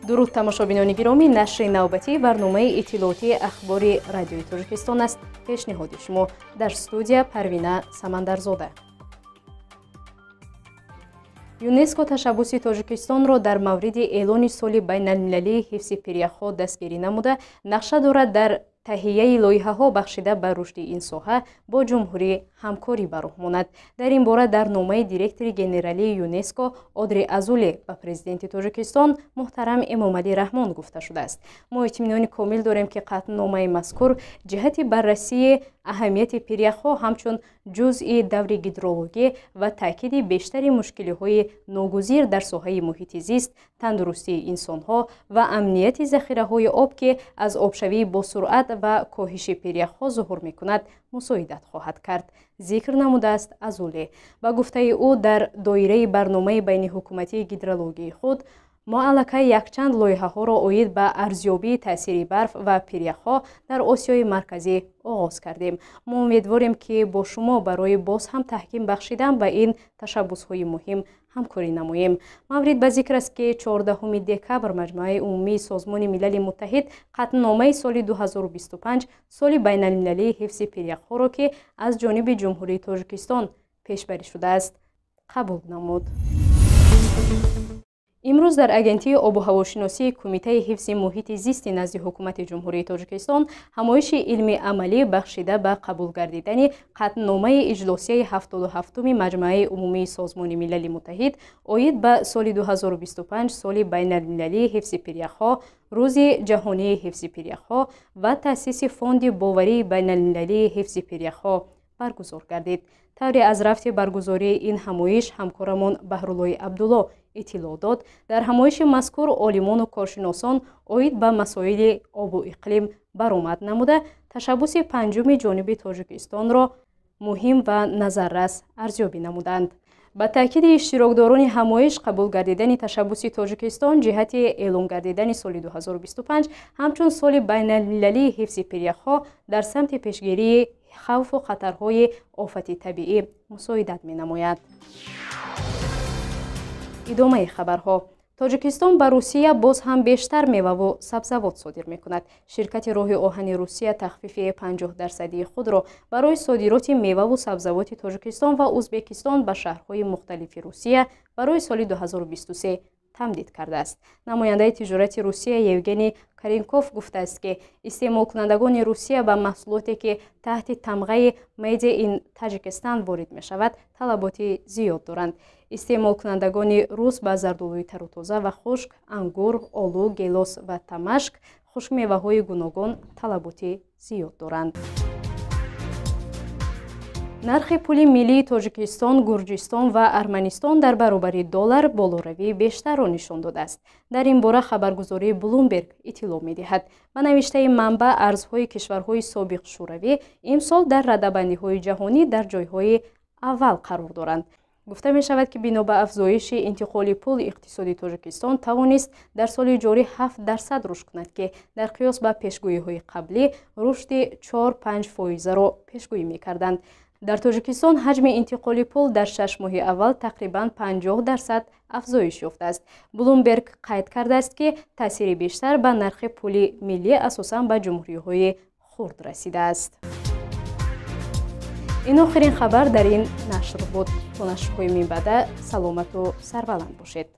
Дуруд, тамошобинони гиромӣ, нашри навбатии барномаи иттилоотии Ахбори Радиои Тоҷикистон аст. Пешниҳоди шумо дар студия Парвина Самандарзода. ЮНЕСКО ташаббуси Тоҷикистонро дар мавриди эълони соли байналмилалии ҳифзи пиряхҳо дастгирӣ намуда, нақша дорад дар таҳияи лоиҳаҳо бахшида ба рушди ин соҳа бо ҷумҳурӣ ҳамкорӣ ба роҳ монад. Дар ин бора дар номаи директори генералии ЮНЕСКО Одри Азуле ба президенти Тоҷикистон муҳтарам Эмомалӣ Раҳмон гуфта шудааст. Мо итминони комил дорем, ки қатъномаи мазкур ҷиҳати баррасии аҳамияти пиряхҳо ҳамчун ҷузъи даври гидрологӣ ва таъкиди бештари мушкилиҳои ногузир дар соҳаи муҳити зист, тандурустии инсонҳо ва амнияти захираҳои об, ки аз обшавии босуръат ва коҳиши пиряхҳо зуҳур мекунад, мусоидат хоҳад кард, зикр намудааст Азуле. Ба гуфтаи ӯ, дар доираи барномаи байниҳукуматии гидрологии худ мо аллакай якчанд лоиҳаҳоро оид ба арзёбии таъсири барф ва пиряхҳо дар Осиёи Марказӣ оғоз кардем. Мо умедворем, ки бо шумо барои боз ҳам таҳким бахшидан ба ин ташаббусҳои муҳим ҳамкорӣ намоем. Маврид ба зикр аст, ки 14 декабр Маҷмӯаи умумии Созмони Милали Муттаҳид қатъномаи соли 2025 соли байналмилалии ҳифзи пиряхҳоро, ки аз ҷониби Ҷумҳурии Тоҷикистон пешбарӣ шудааст, қабул намуд. Имрӯз дар Агентии обу ҳавошиносии Кумитаи ҳифзи муҳити зисти назди Ҳукумати Ҷумҳурии Тоҷикистон ҳамоиши илми амалӣ бахшида ба қабул гардидани қатъномаи иҷлосияи 77-уми Маҷмӯаи умумии Созмони Милали Муттаҳид оид ба соли 2025 соли байналмилалии ҳифзи пиряхҳо, Рӯзи ҷаҳонии ҳифзи пиряхҳо ва таъсиси Фонди боварии байналмилалии ҳифзи пиряхҳо баргузор гардид. Тавре аз рафти баргузории ин ҳамоиш ҳамкорамон Баҳруллои Абдулло иттилоъ дод, дар ҳамоиши мазкур олимону коршиносон оид ба масоили обу иқлим баромад намуда, ташаббуси панҷуми ҷониби Тоҷикистонро муҳим ва назаррас арзёбӣ намуданд. Ба таъкиди иштирокдорони ҳамоиш, қабул гардидани ташаббуси Тоҷикистон ҷиҳати эълон гардидани соли 2025 ҳамчун соли байналмилалии ҳифзи пиряхҳо дар самти пешгирии хавфу хатарҳои офати табиӣ мусоидат менамояд. Идомаи хабарҳо. Тоҷикистон ба Русия боз ҳам бештар меваву сабзавот содир мекунад. Ширкати роҳи оҳани Русия тахфифи 50-дарсадии худро барои содироти меваву сабзавоти Тоҷикистон ва Узбекистон ба шаҳрҳои мухталифи Русия барои соли 2023 тамдид кардааст. Намояндаи тиҷорати Русия Евгений Каренков гуфтааст, ки истеъмолкунандагони Русия ба маҳсулоте, ки таҳти тамғаи Made in Tajikistan ворид мешавад, талаботи зиёд доранд. Истеъмолкунандагони рус ба зардолуи тару тоза ва хушк, ангур, олу, гелос ва тамашк, хушкмеваҳои гуногун талаботи зиёд доранд. Нархи пули миллии Тоҷикистон, Гурҷистон ва Арманистон дар баробари доллар болоравии бештарро нишон додааст. Дар ин бора хабаргузории Блумберг иттилоъ медиҳад. Ба навиштаи манбаъ, арзҳои кишварҳои собиқ Шӯравӣ имсол дар радабандиҳои ҷаҳонӣ дар ҷойҳои аввал қарор доранд. Гуфта мешавад, ки бино ба афзоиши интиқоли пул иқтисоди Тоҷикистон тавонист дар соли ҷорӣ 7% рушд кунад, ки дар қиёс ба пешгӯиҳои қаблӣ рушди 4-5 фоизаро пешгӯӣ мекарданд. Дар Тоҷикистон ҳаҷми интиқоли пул дар 6 моҳи аввал тақрибан 50% афзоиш ёфтааст. Блумберг қайд кардааст, ки таъсири бештар ба нархи пули миллӣ асосан ба ҷумҳуриҳои хурд расидааст. Ин охирин хабар дар ин нашр буд. То нашрҳои минбаъда саломату сарбаланд бошед.